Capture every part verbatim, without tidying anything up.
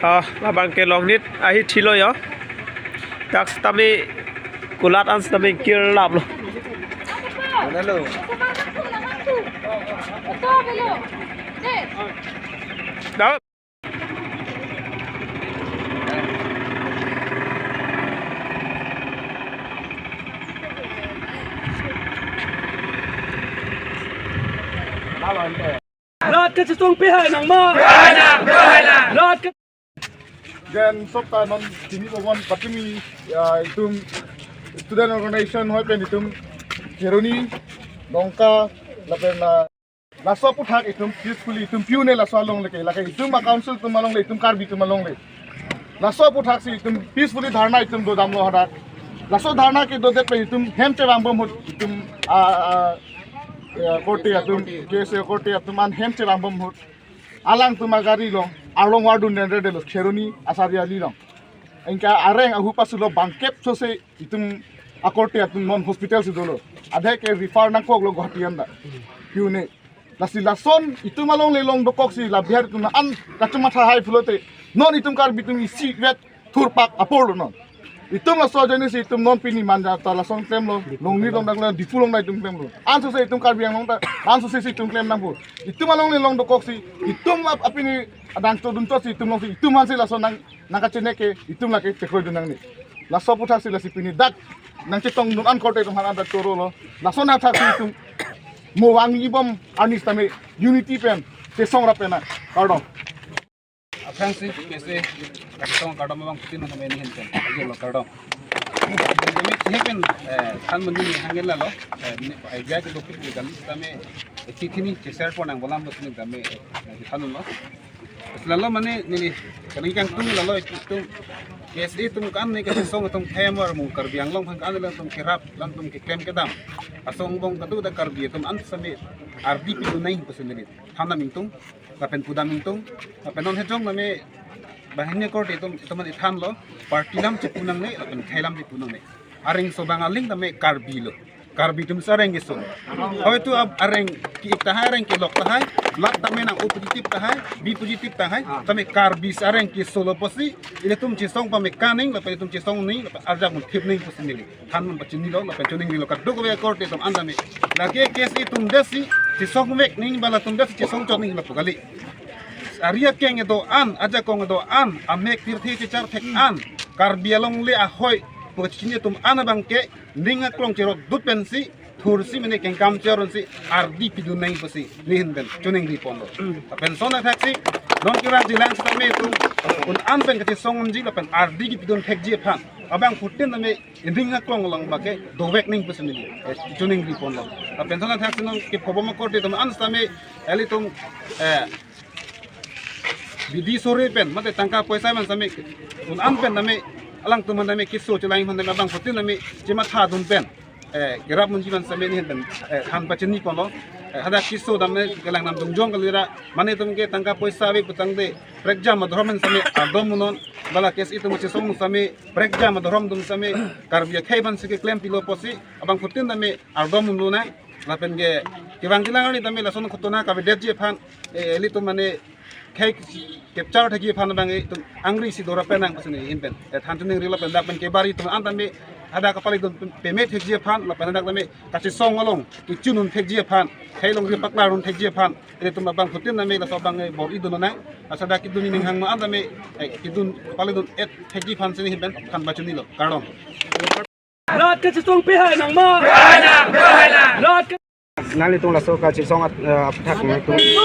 Ah, labang ke longnit ahi thilo yo. Dak sitame kulat an sitame kirlap lo. Mana lo? Dah. Rat kachetong pehai nang ma. Rat ka- Jen sopta non tini kogon patimi, ya, itum student organization hoi pen itum Kheroni, Dongka, lapen, ah, laso aphuthak itum peacefully itum pi-un-e laso alongle ke, lake itum a-council atum alongle, itum Karbi atum alongle. Laso aphuthak si itum peacefully dharna itum dodamlo hadak. Laso dharna kedodet pen itum hem chevangbom ahut itum, ah, ah, ya, korte atum, K S A korte atum an hem chevangbom ahut alangtum agari along arlong vardun dendedetlo Kheroni Asari Ali along. Anke areng ahu pasu lo bangkep sose itum akorte atum non hospital si dolo. Adhe ke refer nangkoklo Guwahati anta. Pi-un-e. Lasi lason itum alongle long dokoksi la Bihari atum an kachomatha hai pulote non itum Karbi atum isivet thurpak apor lo non. Itum laso ajoine si itum non pini manja ta lason klemlo, longnit along dak lo, Diphu along ta itum klemlo. Ansose itum Karbi Anglong ta ansose si itum klem nangpo. Itum alongle long dokoksi itum ap-, apini adang chodun chot si itum along si itum ansi lason nang nangkachene ke itum lake chekroi dun nangne. Laso aphuthak si lasi pini dak nangchetongdun an korte atum aphan dak chorolo. Lason athak si itum mo vangbom arni sitame unity pen chesong rap pen nang. Kardom. Aphrangsi K S A kachetong kardom abang putin nang kami ini hinten. Ayo lo kardom. Kami sini pen, eh, than menjadi hangel lalo. Eh, ini, eh, dia ke dokter di kami sitame, eh, titi ni cheser pon nang bolam lo sini kami, eh, than lo. Lalo mane neli kaningje kangtung lalo itum K S A atum kan ne kachesong atum themar mu Karbi Anglong aphan kan ne atum kerap, atum keklem kedam. Asong bong kadu da Karbi atum an sitame ardi pidun nang pusi neli than dam ingtung, lapen pudam ingtung, lapen non hejong name banghini korte atum, itum an ithan lo, party lam chepu nangne, lapen khei lam chepu nangne. Areng so bang aling tame Karbi lo. Karbi atum si areng keso. Hoi tu ab areng ki-ik tahai, areng kelok tahai, lak tame nang O positive tahai, B positive tahai, tame Karbi si areng keso lo pusi, ilitum chesong pame kaning, lapen itum chesong ni, lapen arjak mun thip ning pusi neli than mun pachinilo, lapen choningri lo kadokave korte atum an tame. Lake K S A atum desi, chesong vek ning, bala atum desi chesong chot ning lapu kali. Ari akeng kedo-an, ajakong kedo-an, amek pirthe chechar thek an, Karbi alongle ahoi, pochin atum an abang ke, ning aklong cherot dut pensi, thursi mene kengkam cheronsi, ardi pidun nang pusi, nihin pen, choningri ponlo. Lapen lason athak si, non kevangjilang sitame itum, un an pen kachesong unji, lapen ardi kepidun thekji aphan, abang putin tame, ning aklong along abang ke, dovek ning pusi neli, eh, choningri ponlo. Lapen lason athak si non kepobom akorte atum an sitame, ilitum, eh, bidi sore pen, mate tangka poisa pen sitame, un an pen tame, alangtum an tame keso chelang aphan tame abang putin tame chemathadun pen, eh, kerap munji aphan sitame nihin pen, eh, than pachini ponlo, eh, hadak keso dam ne kelang nam jongjong kalira, mane atum ke tangka poisa ave putangte, prekjam adhorom pen sitame, ardom munon, bala K S A atum chesong sitame, prekjam adhorom atum sitame, Karbi akhei aphan si keklem pilo pusi, abang putin tame, ardom munlo nang, lapen ke, kevangjilang arni tame lason khotona kavedetji aphan, eh, ilitum mane, khei capture thekji aphan abang itum angri si dora pen nang pusi nihin pen. Eh, than choningri lapen dak pen kebari atum an tame hadak kapalidun pame thekji aphan lapen hadak tame kachesong along kechun un thekji aphan, khei along ri paklar un thekji aphan. Ilitum abang putin tame laso abang, eh, bor-i dun nang. Laso dak kedun ning hang ma an tame, eh, kedun kapalidun et thekji aphan si nihin pen than pachinilo. Kardom. Rat kachetong pehai nang ma. Rat ka- Nanglitum laso kachesong at, eh, aphuthak nangtum kopi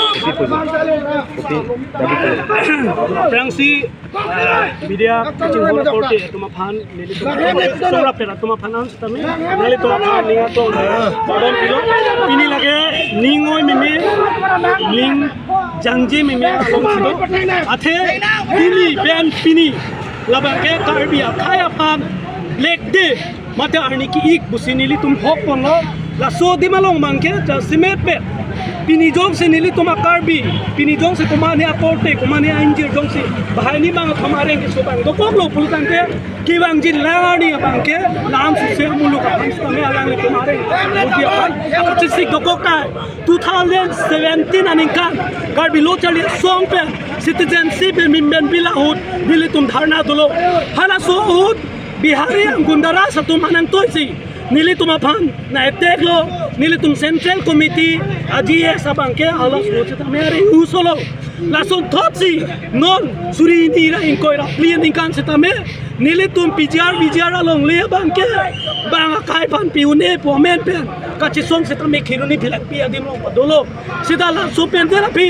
puji. Kopi dagi puji. Aphrangsi, eh, media kachinghon korte atum aphan nelitum song rapper atum aphan an sitame nanglitum aphan ning atum kardom pilo. Pini lake ning oi meme, ning jangje meme alongsi do. Athe pini pen pini labang ke Karbi akhei aphan Black Day mate arni ki-ik pusi nelitum hok ponlo. Laso adim along abang ke jasemet pen pini jongsi nelitum a-Karbi, pini jongsi komatne akorte, komatne a-ingjir jongsi banghini bangkethom areng keso abang dokoklo pulotangte, kevangjilang arni abang ke la-an suse amuluk aphan sitame alanglitum areng modi aphan kachesik dokok kai. Two thousand seventeen aningkan Karbi Lo Charli Asong pen Citizenship Amendment Bill ahut nelitum dharna dolo. Halaso ahut Bihari ang gunda raj atum nangtoisi nelitum aphan nang-attack lo, nelitum Central Committee a-G S abangke halaso ahut sitame ari usolo. Lasonthotsi non suri hini ra ingkoi ra phli aningkan sitame nelitum P G R, V G R alongle abangke bang akai aphan pi-un-e pu amen pen kachesong sitame Kheroni Phelangpi adim along padolo. Seta laso pen de la phi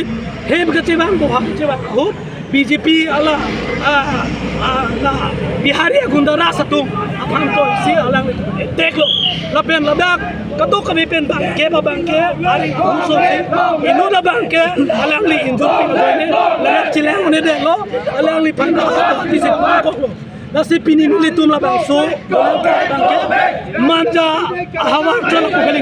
hem kachevang bo ha kachevang ahut B J P ala, ah, ah, la Bihari agunda raj atum aphan toisi alang attack lo. Lapen ladak kadokave pen bangke ba bangke ari husonsi inut abangke alangli injurpi ajoine ladak chelang un-edetlo, alangliphan ta tisi pangkoklo. Lasi pini nelitum labangso bangke Manja ahavar chola pu kali.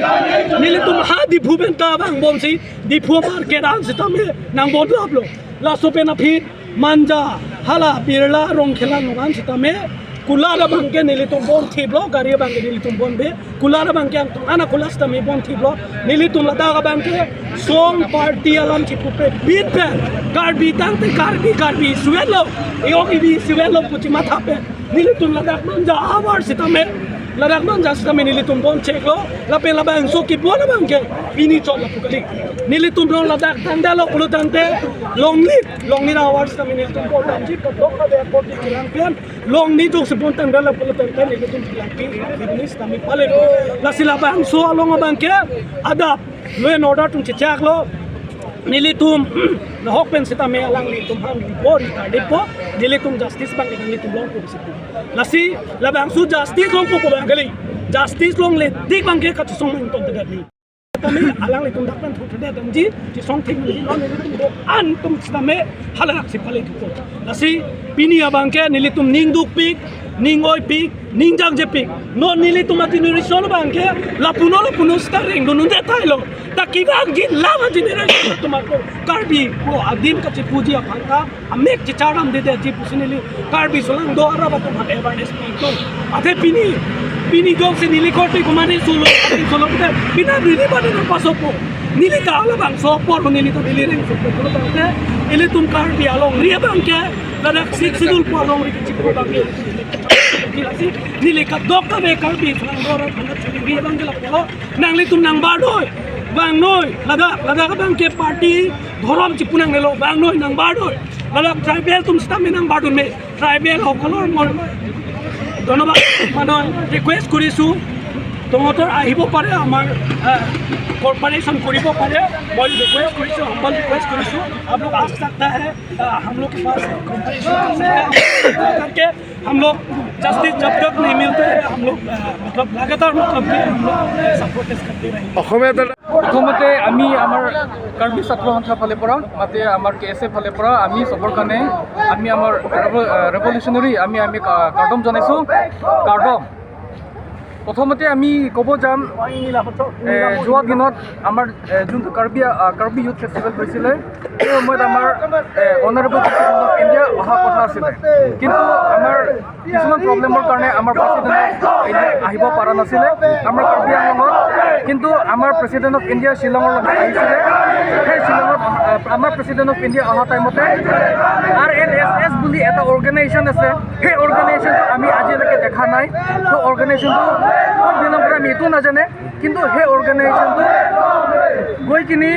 Nelitum ha Diphu pen ta vangbomsi Diphu market an sitame nangbomlaplo. Laso pen aphi Manja hala Birla Rongkhela along an sitame kulat abangke nelitum bomthiplo, gari abangke nelitum bombe, kulat abangke angtong ana kulat sitame bomthiplo. Nelitum ladak abangke song party alam chipupe bit pen Karbi tangte Karbi, Karbi suwetlo, yok ibi suwetlo pu chimatha pen nelitum ladak Manja ahavar sitame, ladak Manja sitame nelitum bomcheklo. Lapen labangso kebom abangke pini chot lapu kali. Nelitum rong ladak tangdalo pulo tangte longnit, longnit ahavar sitame nelitum bomdamji, kadokave apot di chelang pen longnit jongsi bomtangdalo pulo tangte nelitum chelang pi, ini sitame pale. Lasi labangso along abangke adap law and order atum chechaklo. Nelitum nahok pen sitame alanglitum aphan bor ita depo, nelitum justice abangke nanglitum longpo pusi pu. Lasi labangso justice longpo pu abang kali. Justice longle tik abangke kachesong nangtongtedetji. Tame alanglitum dak pen thukthedet damji, chesong thik nangji, non nelitum do-an atum sitame halaksi pale thupo. Lasi pini abangke nelitum ning dukpik, ning oipik, ning jangjepik. Non nelitum a-generation abangke lapuno lapuno sita rengdun un-e tailo. Ta kevangji lama generation atum ako Karbi pu adim kachipuji aphan ta amek checharlamdedetji pusi neli Karbi Anglong do arap atum aphan awareness pidun. Athe pini, pini jongsi neli korte kumani solo, solo kita bina neli bana nangpasopo. Neli ta labangso apor neli ta neli rengsopo pulo tangte ilitum Karbi alongri abangke ladak Sixth Schedule pu alongri kachipu abangke. Lasi neli kadokave Karbi Anglong do arap aphan churi abangke lapulo. Nanglitum nangbardoi, vangnoi, ladak, ladak abangke party, dhorom chipu nangnelo, vangnoi, nangbardoi. Ladak tribal atum sitame nangbardun me, tribal সকলক মই ধন্যবাদ, মানে request কৰিছো, তহঁতৰ আহিব পাৰে আমাৰ, আহ, cooperation কৰিব পাৰে, মই request কৰিছো, humble request কৰিছো, आप लोग आ सकता है, আহ, हम लोग के पास cooperation कर सकता है, करके हम लोग जस्टिस जब तक नहीं मिलते हैं, हम लोग, अ, मतलब, लगातार, मतलब, कि हम लोग, अ, सपोर्ट करते रहेंगे। অসমীয়া এটা প্ৰথমতে আমি আমাৰ কাৰ্বি ছাত্ৰ সন্থাৰ ফালৰ পৰা, মাতে আমাৰ কে এছ এ ফালৰ পৰা আমি চবৰ কাৰণে আমি আমাৰ ৰেভ-, আ, ৰেভলিউচনাৰী আমি, আমি কা-, কাৰ্ডম জনাইছোঁ। কাৰ্ডম। প্ৰথমতে আমি ক'ব যাম, এ, যোৱা দিনত আমাৰ, এ, যোনটো কাৰ্বি, আ, কাৰ্বি ইউথ ফেষ্টিভেল হৈছিলে, সেই সময়ত আমাৰ, এ, অনাৰেবল প্ৰেচিডেণ্ট অফ ইণ্ডিয়া অহা কথা আছিলে, কিন্তু আমাৰ কিছুমান প্ৰব্লেমৰ কাৰণে আমাৰ প্ৰেচিডেণ্ট অফ ইণ্ডিয়া আহিব পৰা নাছিলে আমাৰ কাৰ্বি আংলঙত। কিন্তু আমাৰ প্ৰেচিডেণ্ট অফ ইণ্ডিয়া শ্বিলঙৰ লগত আহিছিলে। সেই শ্বিলঙত, আহ, আমাৰ প্ৰেচিডেণ্ট অফ ইণ্ডিয়া অহা টাইমতে আৰ এন এছ এছ বুলি এটা অৰ্গেনাইজেশ্যন আছে, সেই অৰ্গেনাইজেশ্যনটো আমি আজিলৈকে দেখা নাই। তো অৰ্গেনাইজেশ্যনটো ক'ত বিলং কৰে আমি এইটো নাজানে। কিন্তু সেই অৰ্গেনাইজেশ্যনটো গৈ কিনি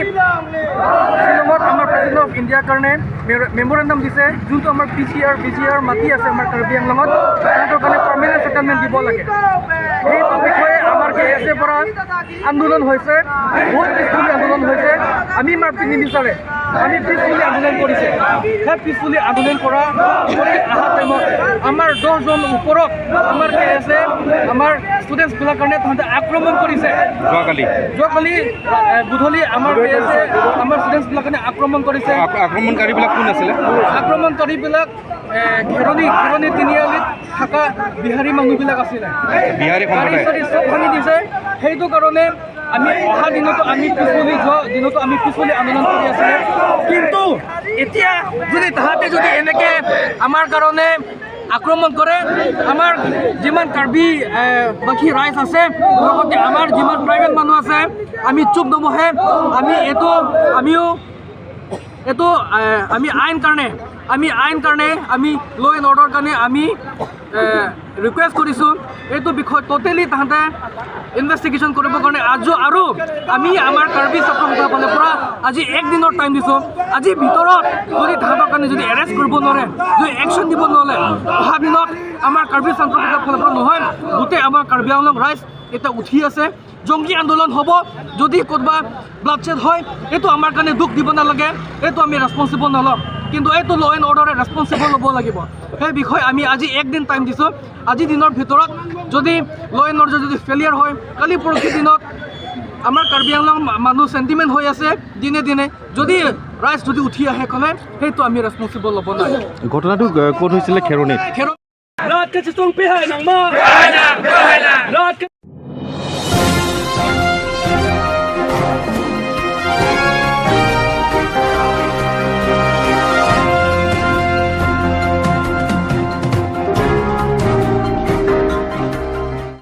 শ্বিলঙত আমাৰ প্ৰেচিডেণ্ট অফ ইণ্ডিয়াৰ কাৰণে মেৰ-, মেমৰেণ্ডাম দিছে, যোনটো আমাৰ পি জি আৰ, বি জি আৰ মাটি আছে আমাৰ কাৰ্বি আংলঙত, সিহঁতৰ কাৰণে পাৰ্মানেণ্ট ছেটেলমেণ্ট দিব লাগে। সেইটো বিষয়ে আমাৰ কে এছ এৰ পৰা আন্দোলন হৈছে, বহুত পিচফুলি আন্দোলন হৈছে। আমি মাৰপিট নিবিচাৰে, আমি পিচফুলি আন্দোলন কৰিছে। সেই পিচফুলি আন্দোলন কৰা, কৰি অহা টাইমত আমাৰ দহজন ওপৰত আমাৰ কে এছ এ আমাৰ ষ্টুডেণ্টছবিলাক কাৰণে তাহাঁতে আক্ৰমণ কৰিছে। যোৱাকালি? যোৱাকালি, এ, গধূলি আমাৰ কে এছ এ আমাৰ ষ্টুডেণ্টছবিলাক কাৰণে আক্ৰমণ কৰিছে। আক-, আক্ৰমণকাৰীবিলাক কোন আছিলে? আক্ৰমণকাৰীবিলাক, এ, খেৰণি, খেৰণি তিনিআলিত থকা বিহাৰী মানুহবিলাক আছিলে। বিহাৰী গাড়ী সম্প্ৰদায়। চাড়ী চব ভাঙি দিছে। সেইটো কাৰণে আমি অহা দিনতো আমি পিছলি, যোৱা দিনতো আমি পিছলি আন্দোলন কৰি আছিলোঁ। কিন্তু এতিয়া যদি তাহাঁতে যদি এনেকে আমাৰ কাৰণে আক্ৰমণ কৰে, আমাৰ যিমান কাৰ্বি, এ, বাকী ৰাইজ আছে, লগতে আমাৰ যিমান ট্ৰাইবেল মানুহ আছে, আমি চুপ নবহে। আমি এইটো, আমিও এইটো এ, আমি আইন কাৰণে আমি আইন কাৰণে আমি ল' এণ্ড অৰ্ডাৰ কাৰণে আমি ৰিকুৱেষ্ট কৰিছোঁ। এইটো বিষয়ত ট'টেলি তাহাঁতে ইনভেষ্টিগেশ্যন কৰিবৰ কাৰণে আজি আৰু আমি আমাৰ কাৰ্বি ছাত্ৰ সন্থাৰ ফালৰ পৰা আজি এক দিনৰ টাইম দিছোঁ। আজিৰ ভিতৰত যদি তাহাঁতৰ কাৰণে যদি এৰেষ্ট কৰিব নোৱাৰে, যদি একশ্যন দিব নোৱাৰে, অহা দিনত আমাৰ কাৰ্বি ছাত্ৰ সন্থাৰ ফালৰ পৰা নহয়, গোটেই আমাৰ কাৰ্বি আংলং ৰাইজ এতিয়া উঠি আছে। জংগী আন্দোলন হ'ব, যদি ক'ৰবাত ব্লাডশ্বেড হয়, এইটো আমাৰ কাৰণে দুখ দিব নালাগে, এইটো আমি ৰেছপনচিবল নলওঁ। কিন্তু এইটো ল' এণ্ড অৰ্ডাৰে ৰেছপনচিবল ল'ব লাগিব। সেই বিষয়ে আমি আজি এক দিন টাইম দিছোঁ। আজিৰ দিনৰ ভিতৰত যদি ল' এণ্ড অৰ্ডাৰ যদি ফেলিয়াৰ হয়, কালি পৰহি দিনত আমাৰ কাৰ্বি আংলং মা- মানুহ চেণ্টিমেণ্ট হৈ আছে দিনে দিনে। যদি ৰাইজ যদি উঠি আহে ক'লে, সেইটো আমি ৰেছপনচিবল ল'ব নাই। ঘটনাটো, আহ, ক'ত হৈছিলে? খেৰণিত? খেৰ- Rat kachetong pehai nangma.